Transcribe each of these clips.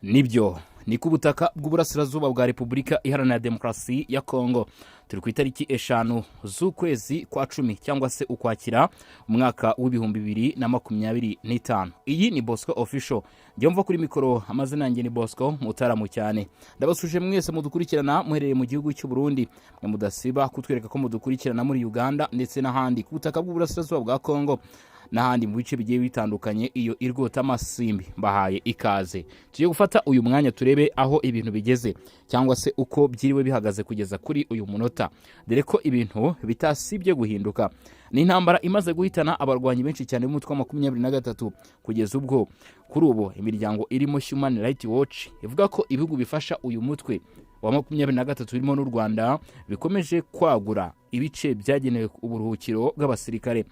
Nibyo, ni ku butaka bw'uburasirazuba bwa Repubulika Iharanira Demokarasi ya Kongo. Turi ku itariki 5 z'ukwezi kwa 10 cyangwa se Ukwakira, umwaka wa 2025. Iyi ni Bosco Official. Njya mva kuri mikoro, amazina yanjye ni Bosco Mutaramu cyane. Ndabasuje mwese mudukurikirana muherereye mu gihugu cy'u Burundi, mwe mudasiba kutwereka ko mudukurikirana muri Uganda ndetse n'ahandi ku butaka bw'uburasirazuba bwa Kongo n'ahandi mu bice bigiye bitandukanye iyo irwota amasimbi. Mbahaye ikaze. Tugiye gufata uyu mwanya turebe aho ibintu bigeze cyangwa se uko byiriwe bihagaze kugeza kuri uyu munota, dore ko ibintu bitasibye guhinduka. Ni intambara imaze guhitana abarwanyi benshi cyane b'umutwe wa 23, kugeza ubwo kuri ubu imiryango irimo Human Rights Watch ivuga ko ibihugu bifasha uyu mutwe wa 23 birimo n'u Rwanda bikomeje kwagura ibice byagenewe uburuhukiro bw'abasirikare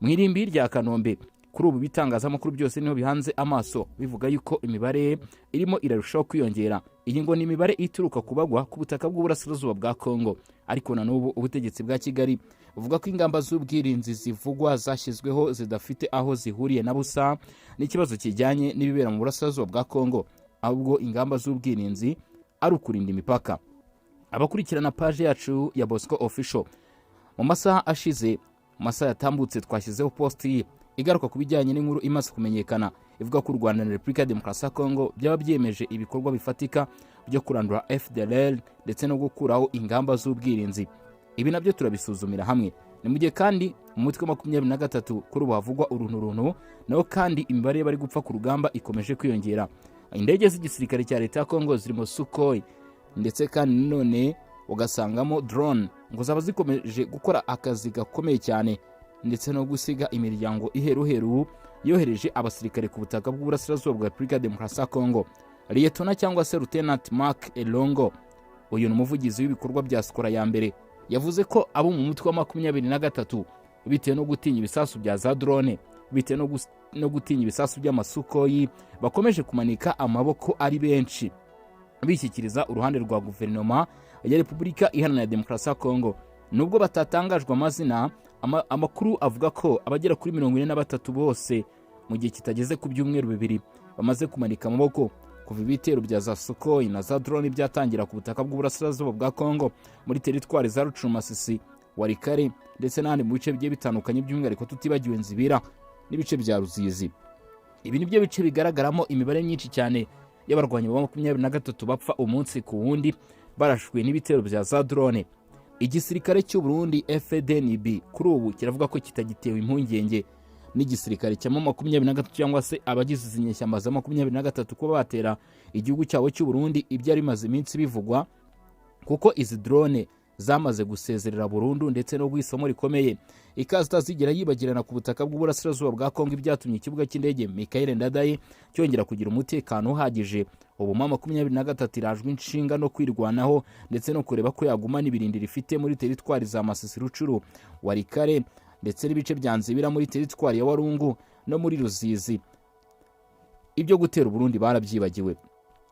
mu irimbi rya Kanombe. Kuri ubu ibitangazamakuru byose niho bihanze amaso, bivuga yuko imibare irimo irarushaho kwiyongera. Iyi ngo ni imibare ituruka ku bagwa ku butaka bw'uburasirazuba bwa Kongo. Ariko na n'ubu ubutegetsi bwa Kigali buvuga ko ingamba z'ubwirinzi zivugwa zashyizweho zidafite aho zihuriye na busa n'ikibazo kijyanye n'ibibera mu burasirazuba bwa Kongo, ahubwo ingamba z'ubwirinzi ari ukurinda imipaka. Abakurikirana paje yacu ya Bosco Official, mu masaha ashize, mu masaha yatambutse, twashyizeho post igaruka ku bijyanye n'inkuru imaze kumenyekana ivuga ko u Rwanda na Repubulika ya Demokarasi ya Kongo byaba byemeje ibikorwa bifatika byo kurandura FDLR ndetse no gukuraho ingamba z'ubwirinzi. Ibi nabyo turabisuzumira hamwe. Ni mu gihe kandi mu mutwe wa 23 kuri ubu havugwa urunturuntu naho, kandi imibare y'abari gupfa ku rugamba ikomeje kwiyongera. Indege z'igisirikare cya leta ya Kongo zirimo Sukhoi ndetse kandi nanone ugasangamo drone, ngo zaba zikomeje gukora akazi gakomeye cyane ndetse no gusiga imiryango iheruheru yohereje abasirikare ku butaka bw'uburasirazuba bwa Repubulika ya Demokarasi ya Kongo. Liyetona cyangwa se Lieutenant Mark Elongo, uyu ni umuvugizi w'ibikorwa bya Sokola ya mbere, yavuze ko abo mu mutwe wa 23, bitewe no gutinya ibisasu bya za drone, bitewe no gutinya ibisasu by'amasukoyi, bakomeje kumanika amaboko ari benshi, bishyikiriza uruhande rwa guverinoma ya Repubulika Iharanira Demokarasi ya Kongo, nubwo batatangajwe amazina. Amakuru avuga ko abagera kuri 43 bose mu gihe kitageze ku byumweru 2 bamaze kumanika amaboko kuva ibitero bya za Sukhoi na za drone byatangira ku butaka bw'uburasirazuba bwa Kongo, muri teritwari za Rutshuru, Masisi, Walikale ndetse n'ahandi mu bice bigiye bitandukanye, by'umwihariko tutibagiwe Nzibira n'ibice bya Ruzizi. Ibi ni byo bice bigaragaramo imibare myinshi cyane y'abarwanyi ba 23 bapfa umunsi ku wundi barashwe n'ibitero bya za drone. Igisirikare cy'u Burundi FDNB kuri ubu kiravuga ko kitagitewe impungenge n'igisirikare cya 23 cyangwa se abagize izi nyeshyamba za 23 kuba batera igihugu cyabo cy'u Burundi, ibyari bimaze iminsi bivugwa, kuko izi drone zamaze gusezerera burundu ndetse no guha isomo rikomeye ikaze itazigera yibagirana ku butaka bw'uburasirazuba bwa Kongo, ibyatumye ikibuga cy'indege Mikael Ndadaye cyongera kugira umutekano uhagije. Ubu 23 irajwe inshinga no kwirwanaho ndetse no kureba ko yagumana ibirindiro ifite muri teritwari za Masisi, Rutshuru, Walikale ndetse n'ibice bya Nzibira muri teritwari ya Walungu no muri Ruzizi. Ibyo gutera Uburundi barabyibagiwe.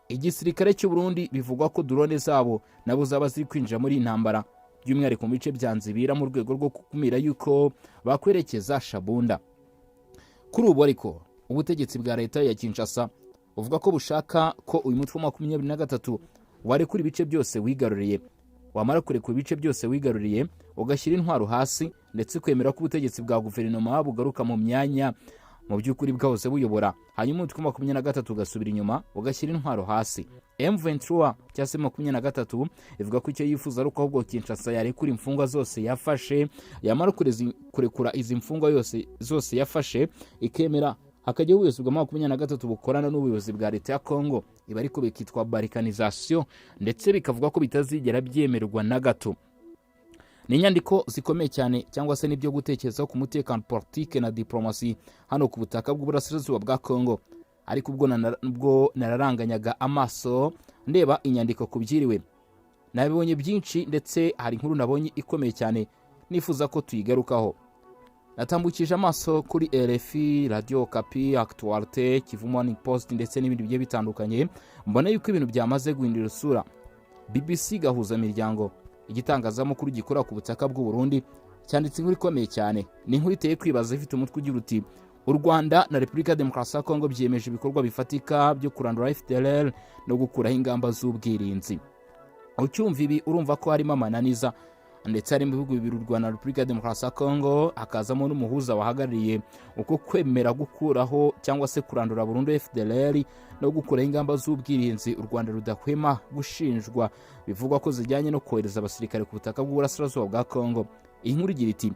Igisirikare cy'u Burundi bivugwa ko drone zabo nabo zaba ziri kwinjira muri iyi ntambara, by'umwihariko mu bice bya Nzibira, mu rwego rwo gukumira yuko bakwerekeza Shabunda. Kuri ubu ariko ubutegetsi bwa leta ya Kinshasa buvuga ko bushaka ko uyu mutwe wa 23 warekura ibice byose wigaruriye, wamara kurekura ibice byose wigaruriye ugashyira intwaro hasi, ndetse kwemera ko ubutegetsi bwa guverinoma bugaruka mu myanya mu by'ukuri bwahoze buyobora, hanyuma umutwe wa 23 ugasubira inyuma ugashyira intwaro hasi. M23 cyangwa se 23 ivuga ko icyo yifuza ari uko ahubwo Kinshasa yarekura imfungwa zose yafashe, yamara kurekura izi mfungwa zose yafashe, ikemera hakajyaho ubuyobozi bwa 23 bukorana n'ubuyobozi bwa leta ya Congo. Ibi ariko bikitwa balkanisation, ndetse bikavuga ko bitazigera byemerwa na gato. Ni inyandiko zikomeye cyane cyangwa se n'ibyo gutekerezaho ku mutekano, politike na diplomasi hano ku butaka bw'uburasirazuba bwa Congo. Ariko ubwo nararanganyaga amaso ndeba inyandiko ku byiriwe, nabibonye byinshi, ndetse hari inkuru nabonye ikomeye cyane nifuza ko tuyigarukaho. Natambukije amaso kuri RFI, Radio Okapi, Actualité, Kivu Morning Post ndetse n'ibindi bigiye bitandukanye, mbona yuko ibintu byamaze guhindura isura. BBC Gahuza Miryango, igitangazamakuru gikorera ku butaka bw'u Burundi, cyanditse inkuru ikomeye cyane. Ni inkuru iteye kwibaza, ifite umutwe ugira uti: U Rwanda na Repubulika ya Demokarasi ya Kongo byiyemeje ibikorwa bifatika byo kurandura FDLR no gukuraho ingamba z'ubwirinzi. Ucyumva ibi, urumva ko harimo amananiza, ndetse harimo ibihugu bibiri, u Rwanda na Repubulika ya Demokarasi ya Kongo, hakazamo n'umuhuza wahagarariye uko kwemera gukuraho cyangwa se kurandura burundu FDLR no gukuraho ingamba z'ubwirinzi u Rwanda rudahwema gushinjwa, bivugwa ko zijyanye no kohereza abasirikare ku butaka bw'uburasirazuba bwa Kongo. Iyi nkuru igira iti: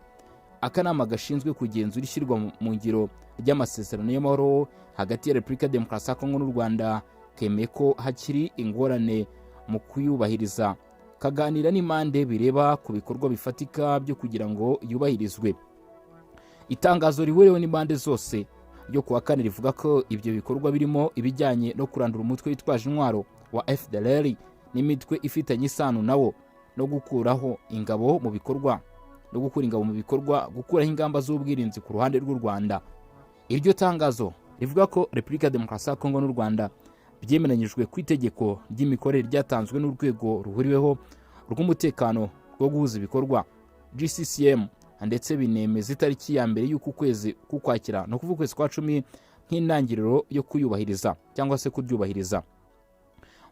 "Akanama gashinzwe kugenzura ishyirwa mu ngiro ry'amasezerano y'amahoro hagati ya Repubulika ya Demokarasi ya Kongo n'u Rwanda kemeye ko hakiri ingorane mu kuyubahiriza, kaganira n'impande bireba ku bikorwa bifatika byo kugira ngo yubahirizwe." Itangazo rihuriweho n'impande zose ryo kuwa kane rivuga ko ibyo bikorwa birimo ibijyanye no kurandura umutwe witwaje intwaro wa FDLR n'imitwe ifitanye isano nawo, no gukuraho ingabo mu bikorwa, no gukura ingabo mu bikorwa, gukuraho ingamba z'ubwirinzi ku ruhande rw'u Rwanda. Iryo tangazo rivuga ko Repubulika ya Demokarasi ya Kongo n'u Rwanda byemeranyijwe ku itegeko ry'imikorere ryatanzwe n'urwego ruhuriweho rw'umutekano rwo guhuza ibikorwa, GCCM, ndetse binemeza itariki ya 1 y'uku kwezi k'Ukwakira, ni ukuvuga ukwezi kwa 10, nk'intangiriro yo kuyubahiriza cyangwa se kuryubahiriza.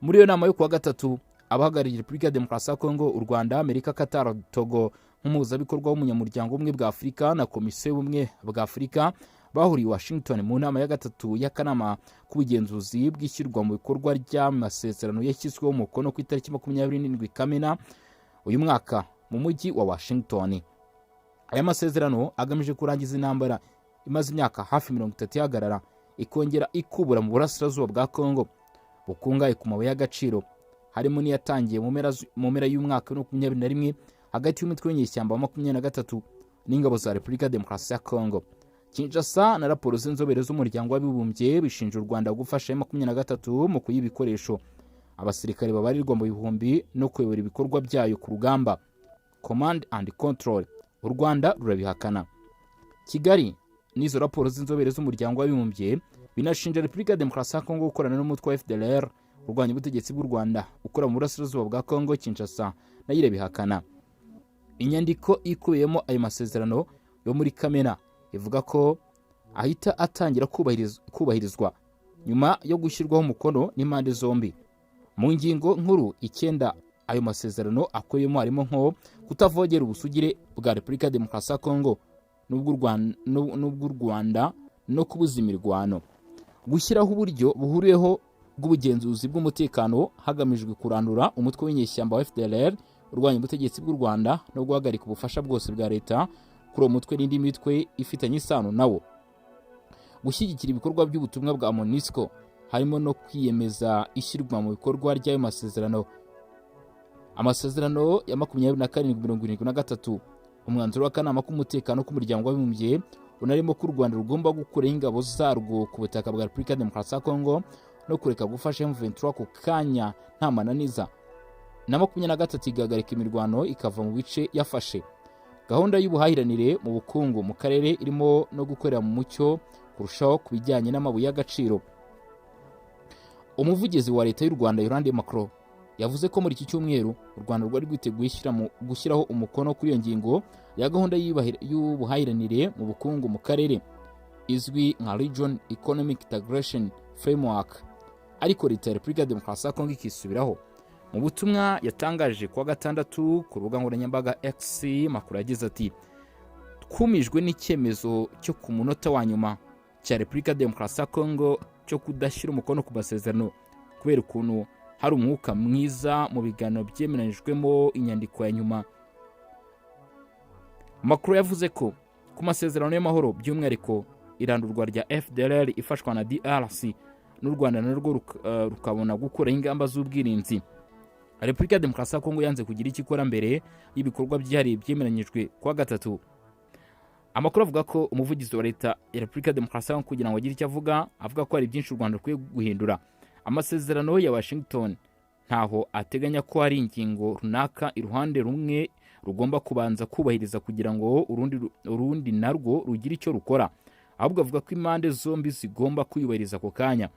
Muri iyo nama yo kuwa gatatu, abahagarariye Repubulika ya Demokarasi ya Kongo, u Rwanda, Amerika, Qatar, Togo nk'umuhuzabikorwa w'umunyamuryango w'Ubumwe bwa Afurika na Komisiyo y'Ubumwe bwa Afurika bahuriye i Washington mu nama ya gatatu y'akanama k'ubugenzuzi bw'ishyirwa mu bikorwa ry'amasezerano yashyizweho umukono ku itariki 27 Kamena uyu mwaka mu mujyi wa Washington. Aya masezerano agamije kurangiza intambara imaze imyaka hafi 30 ihagarara ikongera ikubura mu burasirazuba bwa Kongo bukungahaye ku mabuye y'agaciro, harimo n'iyatangiye mu mpera y'umwaka wa 2021 hagati y'umutwe w'inyeshyamba wa 23 n'ingabo za Repubulika ya Demokarasi ya Kongo. Kinshasa na raporo z'inzobere z'Umuryango w'Abibumbye bishinja u Rwanda gufasha 23 mu kuyiha ibikoresho, abasirikare babarirwa mu bihumbi no kuyobora ibikorwa byayo ku rugamba, command and control. U Rwanda rurabihakana. Kigali n'izo raporo z'inzobere z'Umuryango w'Abibumbye binashinja Repubulika ya Demokarasi ya Kongo gukorana n'umutwe wa FDLR urwanya ubutegetsi bw'u Rwanda ukora mu burasirazuba bwa Kongo. Kinshasa nayo irabihakana. Inyandiko ikubiyemo ayo masezerano yo muri Kamena ivuga ko ahita atangira kubahirizwa nyuma yo gushyirwaho umukono n'impande zombi. Mu ngingo nkuru icyenda ayo masezerano akubiyemo harimo nko kutavogera ubusugire bwa Repubulika ya Demokarasi ya Kongo n'ubw'u Rwanda no kubuza imirwano, gushyiraho uburyo buhuriweho bw'ubugenzuzi bw'umutekano hagamijwe kurandura umutwe w'inyeshyamba wa FDLR urwanya ubutegetsi bw'u Rwanda no guhagarika ubufasha bwose bwa leta kuri uwo mutwe n'indi mitwe ifitanye isano nawo, gushyigikira ibikorwa by'ubutumwa bwa MONUSCO harimo no kwiyemeza ishyirwa mu bikorwa ry'ayo masezerano. Amasezerano ya 2773, umwanzuro w'akanama k'umutekano k'Umuryango w'Abibumbye, unarimo ko u Rwanda rugomba gukuraho ingabo zarwo ku butaka bwa Repubulika ya Demokarasi ya Kongo no kureka gufasha M23 ku kanya nta mananiza, na 23 igahagarika imirwano ikava mu bice yafashe, gahunda y'ubuhahiranire mu bukungu mu karere irimo no gukorera mu mucyo kurushaho ku bijyanye n'amabuye y'agaciro. Umuvugizi wa leta y'u Rwanda, Yolande Makolo, yavuze ko muri iki cyumweru u Rwanda rwari rwiteguye gushyiraho umukono kuri iyo ngingo ya gahunda y'ubuhahiranire mu bukungu mu karere izwi nka Region Economic Integration Framework, ariko leta ya Repubulika ya Demokarasi ya Kongo ikisubiraho. Mu butumwa yatangaje kuwa gatandatu ku rubuga nkoranyambaga X, Makolo yagize ati: "Twumijwe n'icyemezo cyo ku munota wa nyuma cya Repubulika ya Demokarasi ya Kongo cyo kudashyira umukono ku masezerano. Kubera ukuntu hari umwuka mwiza mu biganiro byemeranyijwemo inyandiko ya nyuma." Makolo yavuze ko ku masezerano y'amahoro, by'umwihariko irandurwa rya FDLR ifashwa na DRC n'u Rwanda narwo rukabona gukuraho ingamba z'ubwirinzi, Repubulika ya Demokarasi ya Kongo yanze kugira icyo ikora mbere y'ibikorwa byihariye byemeranyijwe kuwa gatatu. Amakuru avuga ko umuvugizi wa leta ya Repubulika ya Demokarasi ya Kongo, kugira ngo agire icyo avuga, avuga ko hari byinshi u Rwanda rukwiye guhindura. Amasezerano ya Washington ntaho ateganya ko hari ingingo runaka iruhande rumwe rugomba kubanza kubahiriza kugira ngo urundi narwo rugire icyo rukora, ahubwo avuga ko impande zombi zigomba kuyubahiriza ako kanya.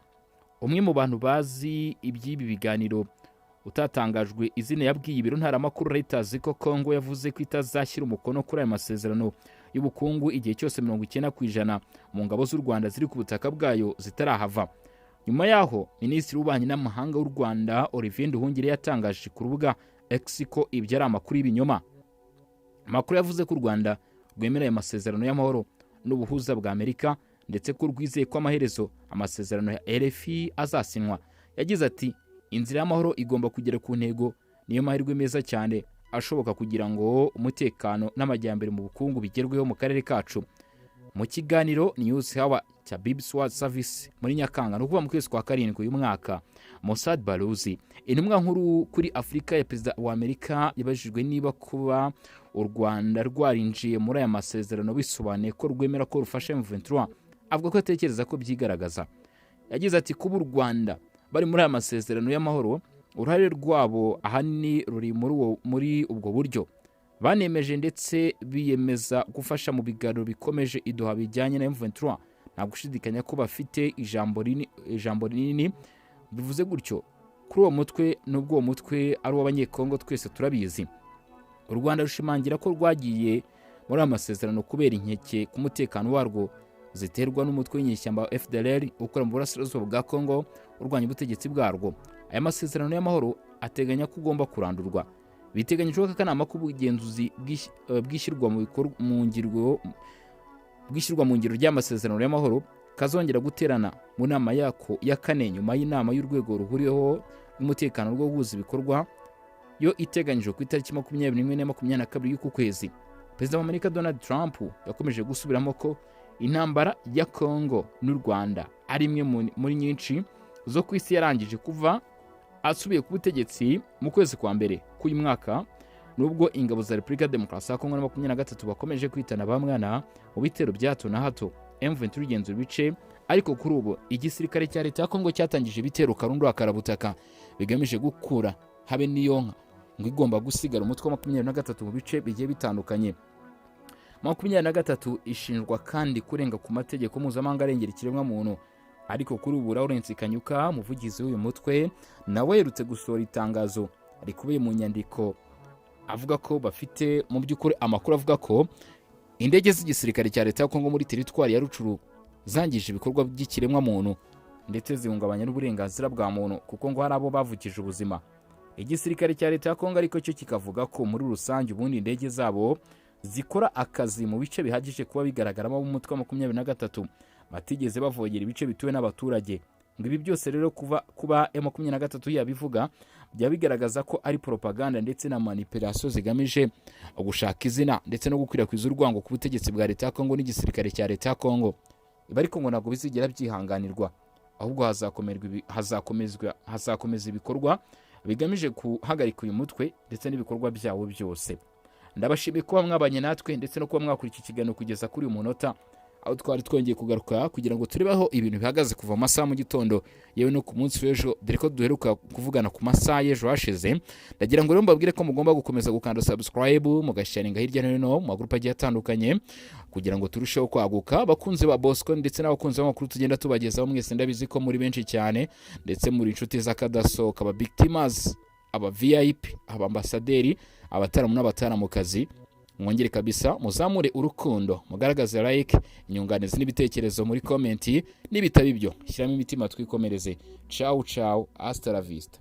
Umwe mu bantu bazi iby'ibi biganiro utatangajwe izina yabwiye ibiro ntaramakuru Reuters ko Congo yavuze ko itazashyira umukono kuri aya masezerano. y'ubukungu igihe cyose 90% mu ngabo z'u Rwanda ziri ku butaka bwayo zitarahava. Nyuma yaho, Minisitiri w'Ububanyi n'Amahanga w'u Rwanda, Olivier Nduhungire, yatangaje ku rubuga X ko ibyo ari amakuru y'ibinyoma. Amakuru yavuze ko u Rwanda rwemera aya masezerano y'amahoro n'ubuhuza bwa Amerika, ndetse ko rwizeye ko amaherezo amasezerano ya RFI azasinywa. Yagize ati: "Inzira y'amahoro igomba kugera ku ntego. Niyo mahirwe meza cyane ashoboka kugira ngo umutekano n'amajyambere mu bukungu bigerweho mu karere kacu." Mu kiganiro News Hour cya BBC World Service muri Nyakanga, ni ukuvuga mu kwezi kwa karindwi uyu mwaka, Massad Boulos, intumwa nkuru kuri Afurika ya Perezida wa Amerika, yabajijwe niba kuba u Rwanda rwarinjiye muri aya masezerano bisobanuye ko rwemera ko rufasha M23. Avuga ko atekereza ko byigaragaza. Yagize ati: "Kuba u Rwanda bari muri aya masezerano y'amahoro, uruhare rwabo ahanini ruri muri ubwo buryo. Banemeje ndetse biyemeza gufasha mu biganiro bikomeje i Doha bijyanye na M23. Nta gushidikanya ko bafite ijambo rinini bivuze gutyo kuri uwo mutwe, nubwo uwo mutwe ari uw'Abanyekongo, twese turabizi." U Rwanda rushimangira ko rwagiye muri aya masezerano kubera inkeke ku mutekano warwo ziterwa n'umutwe w'inyeshyamba wa FDLR ukora mu burasirazuba bwa Kongo urwanya ubutegetsi bwarwo. Aya masezerano y'amahoro ateganya ko ugomba kurandurwa. Biteganyijwe ko akanama k'ubugenzuzi bwishyirwa mu ngiro ry'amasezerano y'amahoro kazongera guterana mu nama yako ya kane nyuma y'inama y'urwego ruhuriweho rw'umutekano rwo guhuza ibikorwa, yo iteganyijwe ku itariki 21 na 22 y'uku kwezi. Perezida wa Amerika Donald Trump yakomeje gusubiramo ko intambara ya Congo n'u Rwanda ari imwe muri nyinshi zo ku isi yarangije kuva asubiye ku butegetsi mu kwezi kwa mbere k'uyu mwaka, nubwo ingabo za Repubulika ya Demokarasi ya Kongo na 23 bakomeje kwitana ba mwana mu bitero bya hato na hato. M23 igenzura ibice, ariko kuri ubu igisirikare cya leta ya Kongo cyatangije ibitero karundura karabutaka bigamije gukura habe n'iyo nka ngo igomba gusigara umutwe wa 23 mu bice bigiye bitandukanye. 23 ishinjwa kandi kurenga ku mategeko mpuzamahanga arengera ikiremwamuntu, ariko kuri ubu Lawrence Kanyuka, umuvugizi w'uyu mutwe, nawe aherutse gusohora itangazo rikubiye mu nyandiko avuga ko bafite mu by'ukuri amakuru avuga ko indege z'igisirikare cya leta ya Kongo muri teritwari ya Rutshuru zangije ibikorwa by'ikiremwamuntu ndetse zihungabanya n'uburenganzira bwa muntu, kuko ngo hari abo bavukije ubuzima. Igisirikare cya leta ya Kongo ariko cyo kikavuga ko muri rusange ubundi indege zabo zikora akazi mu bice bihagije kuba bigaragaramo umutwe wa 23 batigeze bavogera ibice bituwe n'abaturage. Ngo ibi byose rero kuva kuba M23 yabivuga, byaba bigaragaza ko ari propaganda ndetse na manipulation zigamije gushaka izina ndetse no gukwirakwiza urwango ku butegetsi bwa leta ya Kongo n'igisirikare cya leta ya Kongo. Ibi ariko ngo ntabwo bizigera byihanganirwa, ahubwo hazakomeza ibikorwa bigamije guhagarika uyu mutwe ndetse n'ibikorwa byawo byose. Ndabashimiye kuba mwabanye natwe ndetse no kuba mwakurikiye ikiganiro kugeza kuri uyu munota, aho twari twongeye kugaruka kugira ngo turebe aho ibintu bihagaze kuva mu masaha mu gitondo, yewe no ku munsi w'ejo, dore ko duheruka kuvugana ku masaha y'ejo hashize. Ndagira ngo rero mbabwire ko mugomba gukomeza gukanda subscribe, mugasharinga hirya no hino mu magurupe agiye atandukanye kugira ngo turusheho kwaguka. Abakunzi ba Bosco ndetse n'abakunzi b'amakuru tugenda tubagezaho mwese, ndabizi ko muri benshi cyane ndetse muri inshuti z'akadasohoka, aba big teamers, aba VIP, aba ambasaderi, abataramu n'abataramukazi, mwongere kabisa muzamure urukundo, mugaragaze like, inyunganizi n'ibitekerezo muri comment. N'ibitaba ibyo, shyiramo imitima twikomereze. Ciao ciao, hasta la vista.